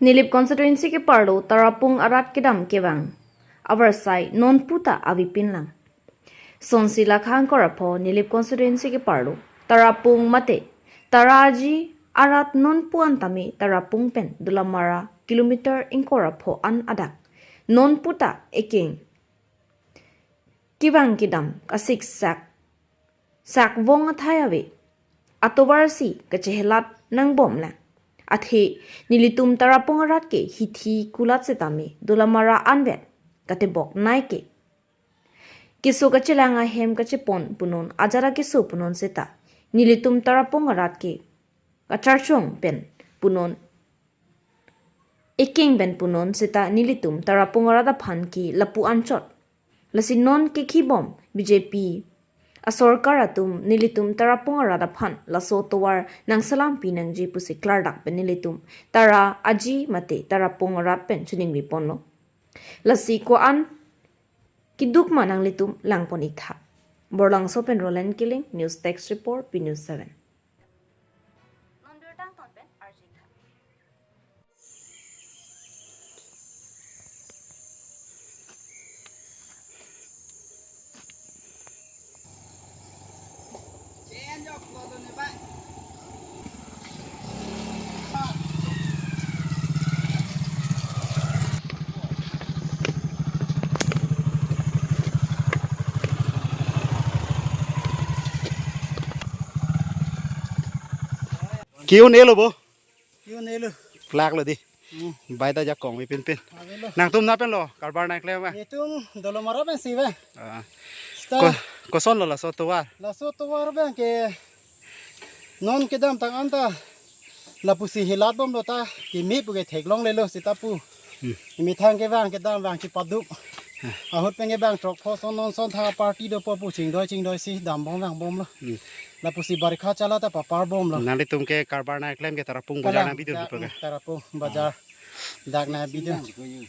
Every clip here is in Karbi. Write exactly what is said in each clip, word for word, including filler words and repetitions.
Nilip constituency keparlo Tarapung arat kedam kevang avarsai nonputa avepin lang. Sonsi Lakha Angkor apho Nilip constituency keparlo Tarapung mate Taraji arat nonpu an tame Tarapung pen Dolamara kilometer ingkoi ra pho an adak nonputa ekeng kevang kedam kasiksak sakvong athai ave. Atovar si kachehelat nangbom lang. Athe nelitum Tarapung arat ke hithi kulat setame Dolamara anvet katebok nai ke. Keso kachelang ahem kachepon punon ajara keso punon seta nelitum Tarapung arat ke kacharchong pen punon, ekeng pen punon seta nelitum Tarapung arat aphan ke lapu anchot. Lasi non kekhibom B J P asorkar atum nelitum Tarapung arat aphan laso tovar nangselampi nangji pusi klardak pen nelitum Tara aji mate Tarapung arat pen choningri ponlo. Lasi ko-an keduk ma nanglitum langpon iktha. Borlangso pen Roland Killing, News Desk Report, B News seven. Ke-un-elo bo? Ke-un-elo. Plak lo di. Hmm. Bai ta jakong mi pinpin. Avelo. Nangtum na pen lo, karbar nangklem ba? Itum Dolamara pen si ba. Ah. Seta. Ko-, koson lo laso tovar? Laso tovar abang ke non kedamtang an ta lapusi helat bomlo ta keme puke theklonglelo seta pu. Hmm. Methang kevang kedam vang chipaduk. Hmm. Ahut pen kevang throk pho son non son tha party dopo pu chingdoi chingdoi si dambom vangbomlo. Hmm. Lapusi barikha chala ta paparbomlo. Nanglitum ke karbar nangklem ke Tarapung bajar nangpidun dak puke? Tarapung bajar. Dak nangpidun.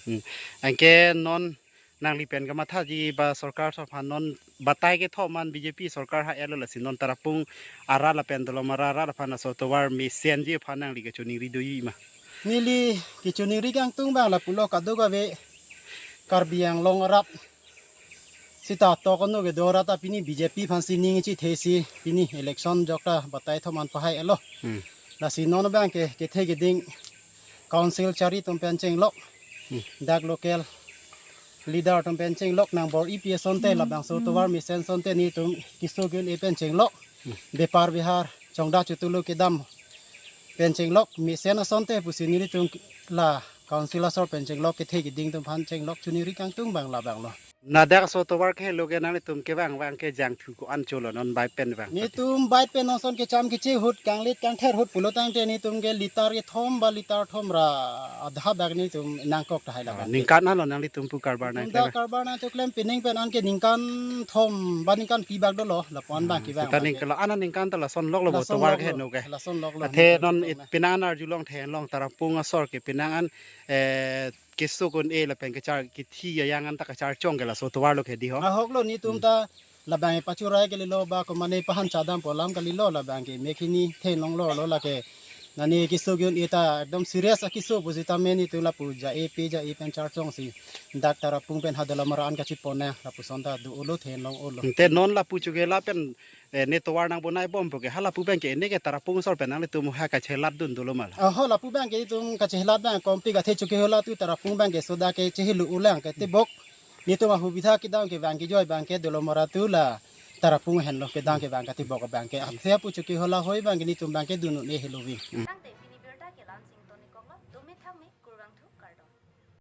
Hmm. Anke non nangli pen kamathaji ba sorkar aso aphan non batai kethom an B J P sorkar ha-etlo lasi non Tarapung arat lapen Dolamara arat aphan laso tovar mesenji aphan nangli kachoningri doji ma? Neli kachoningri kangtung abang lapulo, kadokave Karbi Anglong arat seta tok ano kedo arat ta pini B J P aphan si ning chithesi pini election jokta batai thom an pahai-etlo. Hmm. Lasi non abang ke kethe keding council chari atum pen chenglok. Hmm. Dak local leader atum pen chenglok nangbor-ipi asonte labangso tovar mesen asonte nelitum keso ke-un-e pen chenglok. Hmm. Bepar bihar chongda chotulu kedam pen chenglok mesen asonte pusi nelitum la council asor pen chenglok kethe keding atum aphan chenglok choningri kangtung abang labanglo. Ladak laso tovar kehelo ke nanglitum kevang vang ke jangthu ko-an cholo non bai pen vang? Netum bai pen non son kecham keche ahut kanglit kangther ahut pulo tangte netum ke litar kethom ba litar thom ra adha bag netum nangkok tahai la. Ah, bag. Ningkan anlo nanglitum pu karbar nang? Netum dak karbar nangchoklem pining pen an ke ningkan thom ba ningkan pi bag dolo lapu-an abang kevang. Seta bag ning ke. Kala ana ningkan ta lason loklo bo tovar keheno ke? Lason loklo. Athe netum non ningkan it na. Penang an arjulong the-en long Tarapung asor ke penang an, eh, keso ke-un-e lapen kechar kithi ayang an ta kacharchong ke laso tovar lo ke di ho. Ahoklo netum ta labang pachurai kalilo ba komane pahan chadam polam kalilo labang ke mekhini thenlonglo lo lake. Nani keso ke-un-e ta ekdom serious akeso pusitame netum lapu ja-e pe ja-e pen charchong si dak Tarapung pen ha Dolamara an kachepon nang lapuson ta do-olo thenlong-olo. Te non lapu chukela pen eh, ne tovar nangbonai bom puke, ha lapu abang ke ne ke Tarapung asor pen nanglitum ha kachelatdun dolo ma la? Oho, lapu abang ke itum kachelat abang kompi kathe chuke hola tu Tarapung abang ke soda ke chehelu ulang ke tebok. Netum ahubidha kedam kevang kejoi abang ke Dolamara tu la Tarapung henlo kedam kevang katebok abang ke. Athe pu chuke hola hoi abang ke netum abang ke dun un-e heloving. Hmm.